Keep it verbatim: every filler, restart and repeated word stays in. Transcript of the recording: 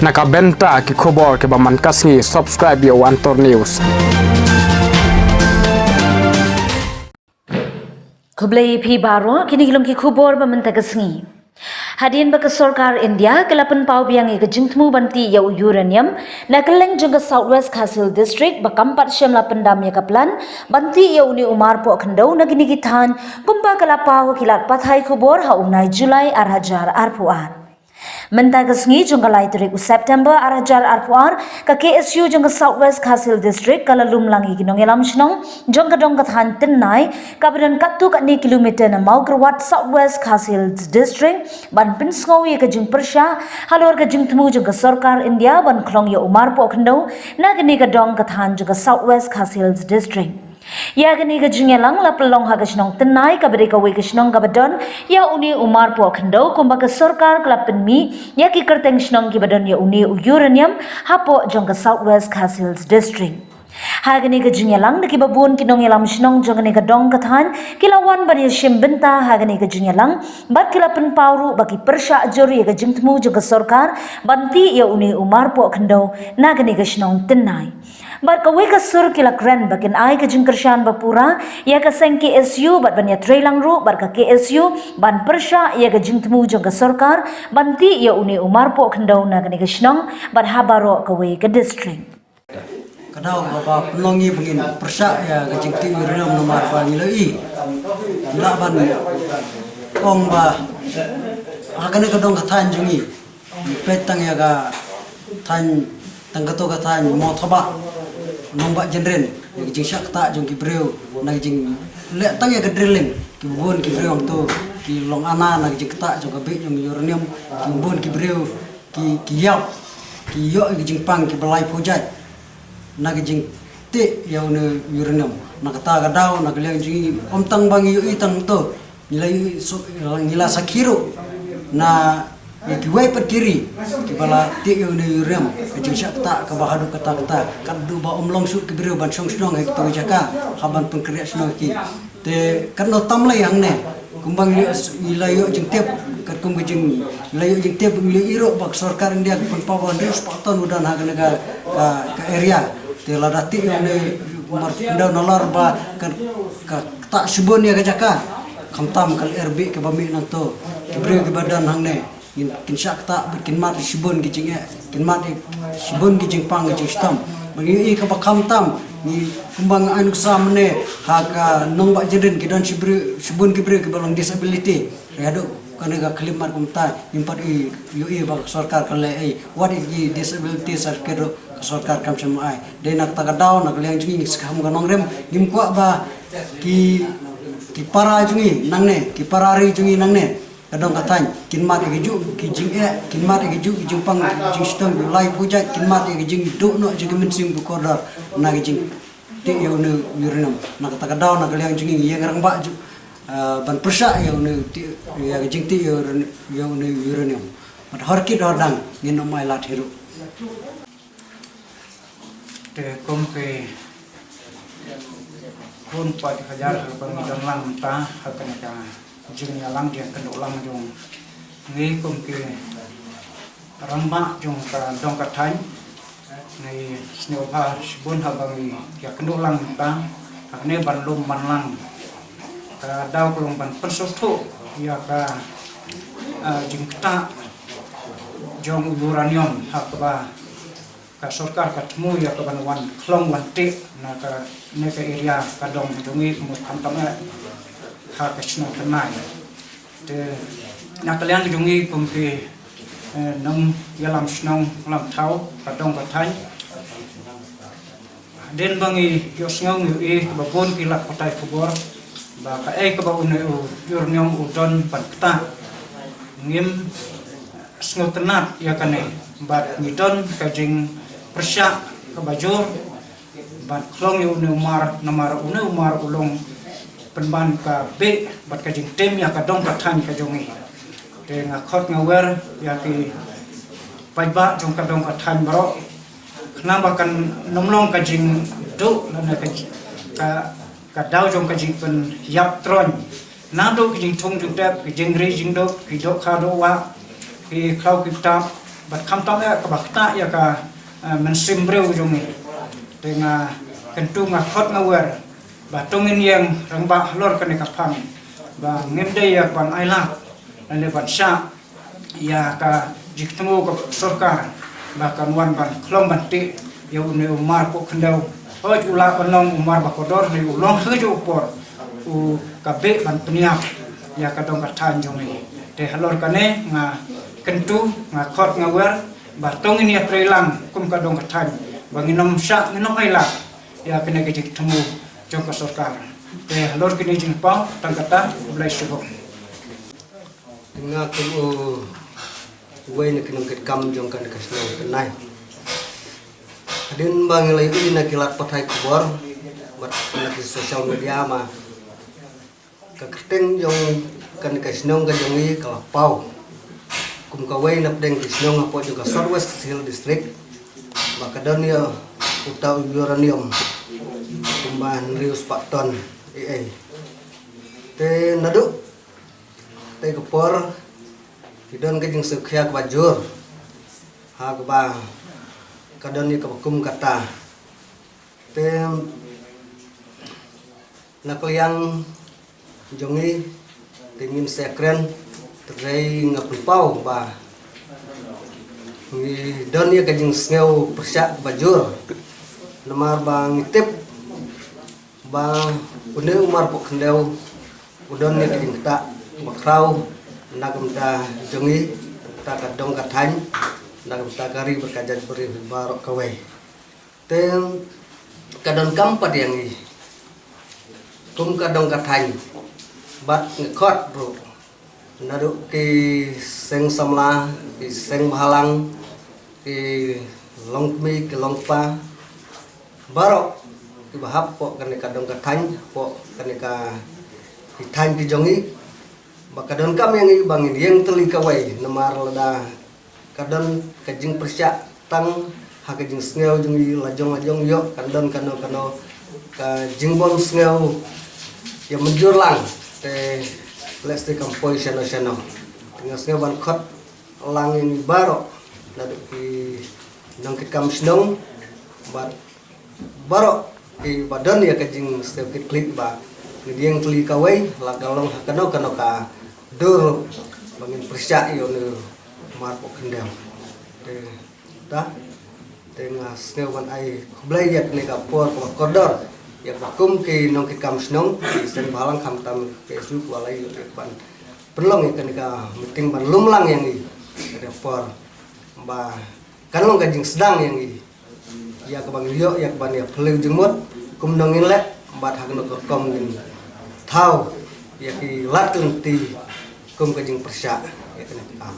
Na ka bynta ki khubor kiba man ka sngi, subscribe ïa u Antor News. Khublei phi baroh, kine ki long ki khubor ba mynta ka sngi. Hadien ba ka sorkar India ka la pynpaw biang ïa ka jingthmu ban tih ïa u uranium na kylleng jong ka South West Khasi Hills District, ba kam pat shym la pyndam ïa ka plan ban tih ïa une u marpoh khyndew na kine ki thaiñ, kumba ka la paw ha ki lad pathai khubor ha u bnai July ar hajar arphew ar. Mynta ka sngi jong ka lai tarik u September ar hajar arphew ar, ka K S U jong ka South West Khasi Hills District ka la lum lang ïa ki nongïalam shnong jong ka dong ka thaiñ Tynnai, kaba don katto katne kilometer na Mawkyrwat, South West Khasi Hills District, ban pynsngew ïa ka jingpyrshah halor ka jingthmu jong ka sorkar India ban khlong ïa u marpoh khyndew na kane ka dong ka thaiñ jong ka South West Khasi Hills District. Ïa kane ka jingïalang la pynlong ha ka shnong Tynnai, kaba dei kawei ka shnong kaba don ïa une u marpoh khyndew, kumba ka sorkar ka la pynmih ïa ki kyrteng shnong kiba don ïa une u uranium hapoh jong ka South West Khasi Hills District. Ha kane ka jingïalang da kiba bun ki nongïalam shnong jong kane ka dong ka thaiñ ki la wan ban ïashim bynta ha kane ka jingïalang, bad ki la pynpaw ruh ba ki pyrshah jur ïa ka jingthmu jong ka sorkar ban tih ïa une u marpoh khyndew na kane ka shnong Tynnai. Bad kawei ka sur ki la kren ba kin ai ka jingkyrshan ba pura ïa ka seng K S U, bad ban ïatreilang ruh bad ka K S U ban pyrshah ïa ka jingthmu jong ka sorkar ban tih ïa une u marpoh khyndew na kane ka shnong bad ha baroh kawei ka district. Ka daw kaba pynlong ngi ba ngin pyrshah ïa ka jingtih uranium namar ba ngi la ïohi, ngi lah ban ong ba ha kane ka dong ka thaiñ jong ngi, ngi peit tang ïa ka thaiñ, tang kato ka thaiñ Mawthabah, Nongbah Jynrin, ïa ka jingshah ktah jong ki briew na ka jingleh tang ïa ka drilling, kiba bun ki briew hangto ki long ana na ka jingktah jong ka bih jong uranium, kiba bun ki briew ki, ki ïap, ki ïoh ïa ka jingpang kiba laiphew jait na ka jingtih ïa une u uranium. Na kata ka daw, na ka liang jong ngi, ym tang ba ngi ïohi tang to, ngi la ïohi, ngi la sakhi ruh na ïa kiwei pat ki ri kiba la tih ïa une u uranium, ka jingshah ktah kaba haduh katta katta, katba ym long shuh ki briew ban shong shnong ha kito ki jaka, hap ban pynkhreh shnong ki. Te katno tam lei hangne, kumba ngi la ïoh jingtip, katkum ka jing, ngi la ïoh jingtip, ngi la ïohi ruh ba ka sorkar India ka pynpaw ba hynriew spah ton u don ha kane ka, ka, ka area. Te lada tih ïa une u marpoh khyndew nalor ba ka, ka ktah shibun ïa ka jaka, khamtam ka lyer bih kaba mih nangto, ki briew kiba don hangne. Ngin, kin shah ktah bad kin mad shibun ki jingeh, kin mad shibun ki jingpang ki jingshitom. Ba ngi ïohi kaba khamtam, ngi, kumba nga ai nuksa mynne ha ka Nongbah Jynrin ki don shi briew, shibun ki briew kiba long disability. Hynrei haduh kane ka khyllipmat kumta ngim pat ïohi ba ka sorkar ka leh ei wat ïa ki disability certificate ruh ka sorkar kam shym ai. Dei na kata ka daw na ka liang jong ngi, ngi skhem ka nongrim, ngim kwah ba ki, ki para jong ngi nangne, ki para ri jong ngi nangne, ka dong ka thaiñ, kin mad ïa kajuh ki jingeh, kin mad ïa kajuh ki jingpang, ki jingshitom, ki laiphew jait, kin mad ïa ka jingduh noh jong ki mynsiem ba kordor na ka jingtih ïa une u uranium. Na kata ka daw na ka liang jong ngi, ngi ïeng rangbah ju, ah, ban pyrshah ïa une u tih, ïa ka jingtih ïa une u uranium. Bad hor kit hor dang ngin ym ai lad hi ruh. Te kum ki khun paidbah hajar ba ngi don lang mynta ha kane ka jingïalang jingïakynduh lang jong ngi kum ki rangbah jong ka dong ka thaiñ, ngi sngewbha shibun haba ngi ïakynduh lang mynta ha kane ban lum ban lang. Ka daw ka long ban pynsngewthuh ïa ka, ah, jingktah jong u uranium ha kaba ka sorkar ka thmu ïa ka ban wan khlong wan tih na kane ka area ka dong jong ngi, ka mut khamtam eh ha ka shnong Tynnai. Te na ka liang jong ngi kum ki, eh, nongïalam shnong lam thaw ka dong ka thaiñ, hadien ba ngi ïohsngew ngi ïohi ba bun ki lad pathai khubor ba kaei kaba une u uranium u don ban ktah, ngim sngewtynnat ïa kane, bad ngi don ka jingpyrshah kaba jur ban khlong ïa une u mar, namar une u mar u long pynban ka bih bad ka jingtim ïa ka dong ka thaiñ ka jong ngi. Te nga khot nga wer ïa ki paidbah jong ka dong ka thaiñ baroh, khnang ba kan ym long ka jingduh lane ka, ka, ka daw jong ka jingpynïap troiñ. Naduh ki jingthung jingtep, ki jingri jingduh, ki dohkha dohwah, ki khlaw ki btap, Bad khamtam eh kaba ktah ïa ka, eh, mynsiem briew jong ngi. Te nga kyntu, nga khot, nga wer ba to ngin ïeng rangbah halor kane ka phang, ba ngim dei ïa ka ban ailad lane ban shah ïa ka jingthmu ka sorkar ba kan wan ban khlong ban tih ïa une u mar poh khyndew. Hooid, u lah ban long u mar ba kordor, hynrei u long ha kajuh ka por u ka beh ban pynïap ïa ka dong ka thaiñ jong ngi. Te halor kane nga kyntu, nga khot, nga wer ba to ngin ïatreilang kum ka dong ka thaiñ, ba ngin ym shah, ngin ym ailad ïa kane ka jingthmu jong ka sorkar. Te halor kine jingpaw tang kata, khublei shibun. Nga kum uwei na ki nongkitkam jong kane ka shnong Kynai. Hadien ba ngi la ïohi na ki lad pathai khubor bad na ki social media ma ka kyrteng jong kane ka shnong ka jong ngi ka la paw kum kawei na pdeng ki shnong hapoh jong ka South West Khasi Hills District, ba ka don ïa uta u uranium kumba hynriew spah ton ei ei. Te naduh tei ka por ki don ka jingsngewkhia kaba jur ha kaba ka don ïa kaba kum kata. Te na ka liang jong ngi te ngin sa kren, te nga pynpaw ba ngi don ïa ka jingsngew pyrshah kaba jur, namar ba ngi tip ba une u mar poh khyndew u don ïa ka jingktah ba khraw na ka bynta jong ngi, na ka bynta ka dong ka thaiñ, na ka bynta ka ri bad ka jaitbynriew baroh kawei. Te ka donkam pat ïa ngi kum ka dong ka thaiñ, bad nga khot ruh naduh ki seng samla, ki seng bhalang, ki longkmie, ki longkpa, baroh kiba hap hapoh kane ka dong ka thaiñ, hapoh kane ka ki thaiñ ki jong ngi, ba ka donkam ïa ngi ba ngin ïeng tylli kawei, namar lada ka don ka jingpyrshah tang ha ka jingsngew jong ngi la jong la jong, ïoh kan don kano kano ka jingbym sngew ïa mynjur lang, te lehse kam poi shano shano. Nga sngew ban khot lang ïa ngi baroh, naduh ki nongkitkam shnong bad baroh kiba don ïa ka jingsngewkitkhlieh ba ngin ïeng tylli kawei, la ka long ha kano kano ka dur, ba ngin pyrshah ïa une u mar poh khyndew. Te ta te nga sngew ban ai khublei ïa kane ka por kaba kordor ïa kaba kum ki nongkitkam shnong, ki seng bhalang, khamtam ki K S U, kaba la ïoh ïa ka ban pynlong ïa kane ka meeting ban lum lang ïa ngi ïa kane ka por, ba kan long ka jingsdang ïa ngi ïa kaba ngin ïoh ïa ka ban ïa phylliew jingmut kumno ngin leh bad ha kano ka rukom ngin thaw ïa ki lad ki lynti kum ka jingpyrshah ïa kane ka kam.